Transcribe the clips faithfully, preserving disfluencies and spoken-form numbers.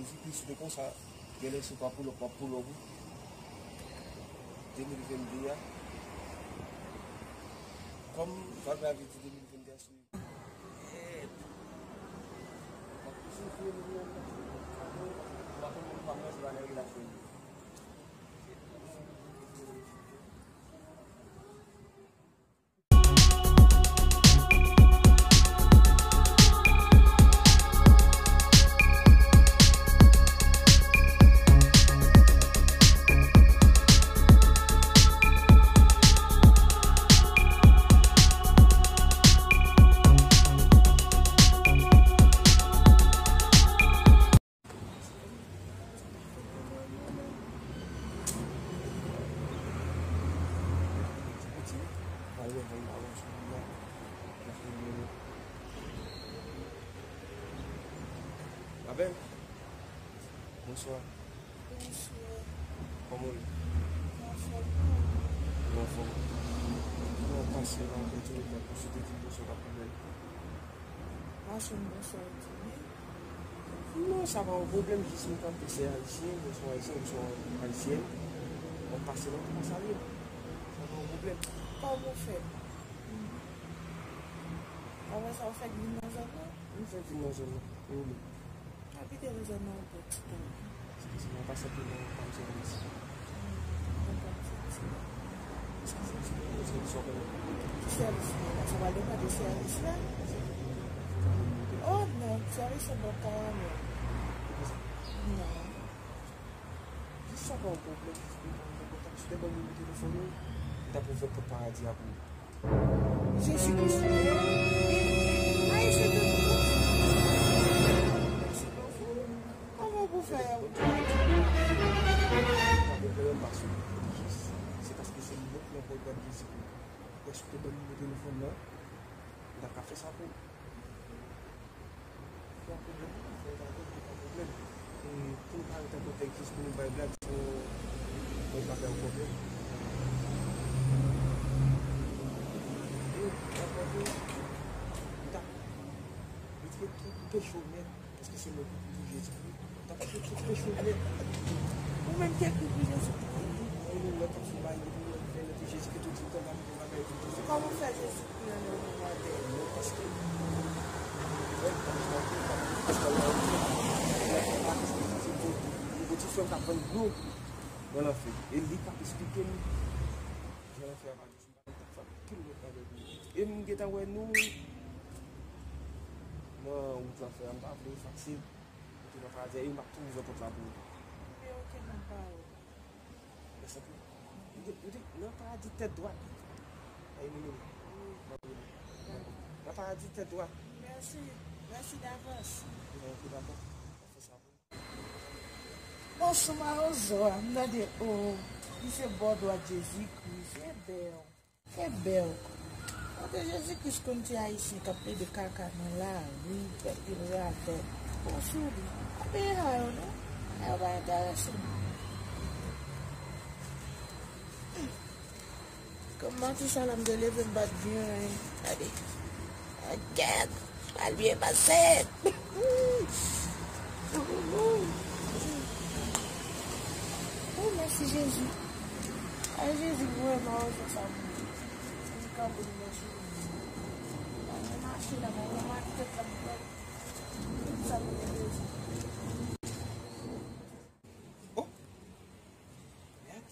Jezikri, si w te konsa, genlè se w pa pull up, m ap pull up ou. De mil venn de a. Kòm Valparaíso di de mil venn de a sou. M ap toujou vle nou menm. M ap konn moun pa manje pa nan relasyon yo. Abel, bonswa. Bonswa. Kòman w ye? Mwen anfòm. Ou anfòm? Kòman w pase la, kote w ye, pou sou te di bonswa, pa pwoblèm. Mache m bonswa, ou di wi. Non, sa pa yon pwoblèm, jis m kanpe, se ayisyen, mwen se yon ayisyen, ou se yon ayisyèn. Mwen pase la, mwen salye. Sa pa yon pwoblèm. Kòman w fè? Apre sa, ou fèk vin nan zòn nan? M fèk vin nan zòn nan. Wi, wi. M abite nan zòn nan yon bon ti tan. Eskize m, pa santi non, pa m se Anis. Hmm, mwen pa m santi non. Eskize m, eskize m, eskize m, sa w konnen. Ki sèvis li ye la? Sa pral depann de sèvis la. Oh non, sèvis se bò karamèl. Non. Jis sa pa yon pwoblèm, jis pou mwen, mwen kontak, si te ban m nimewo telefòn ou, m t ap ouvè pòt paradi a pou ou. Jezi Kris, e, e, e, Ayisyen te di konsa. Mèsi bokou. Kòman pou fè? Pa gen pwoblèm, pa sou. Jis, se paske se mwen ki nan pwogram Jezi Kris. Lè si w te ban m nimewo telefòn nan, m t ap ka fè sa pou ou. Pa pwoblèm, fè w pa pwoblèm, pa pwoblèm. E, pou nou pa ret an kontèks, jis pou nou bay blag, pou mwen pa fè w pwoblèm. E, pa pwoblèm. M ta, m te, m te koupe cho nèt, paske se mwen ki kouri Jezi Kri. M ta koupe cho nèt. Ou menm ki ekri pou Jezi Kri. Mwen, nou wè kòm si w pa ekri pou mwen, fè nèt Jezi Kri, tout ti konba. Kòman w fè Jezi Kri an nan yon moman de? Non, paske, paske, paske, yon ti frè m k ap vann dlo nan lanfè. E li k ap esplike m jan lanfè a pale sou m, pa t ap fè anpil lòt bagay pou li. E m gentan wè nou nan wout lanfè a, m pa vle efase. Kote nan paradis, e m ap tou ouvè pòt la pou ou. Oke, oke, m ap ba ou. Mèsi anpil. Ou te, ou te nan paradi tèt dwat. Ay, nou, nou. Wi. Dakò. Nan paradi tèt dwat. Mèsi. Mèsi davans. Mwen, ok, dakò. Mwen fè sa pou ou. Bon, sou mawozo a, m tande, o, li se bò dwat Jezi Kris. Se bèl. E bèl. Kote Jezi Kris konn ti ayisyen k ap plede kaka nan lari, fè pil radòt. Bon, sou li. Ap peye sa yo, non? Sa yo pa enterese m. Kòm mati sa la, m te leve, m pa t byen, gade. Gad, pa l byen pase. Oh, mèsi Jezi. Ay, Jezi, vrèman, ou fè sa pou mwen. Mwen kanpe, mèsi Jezi. Mwen mache la, mwen mache tèt la, mwen tout sa mwen bezwen. Oh! Mèd.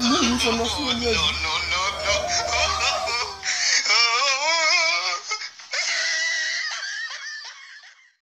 Mwen fè mèsi, mwen.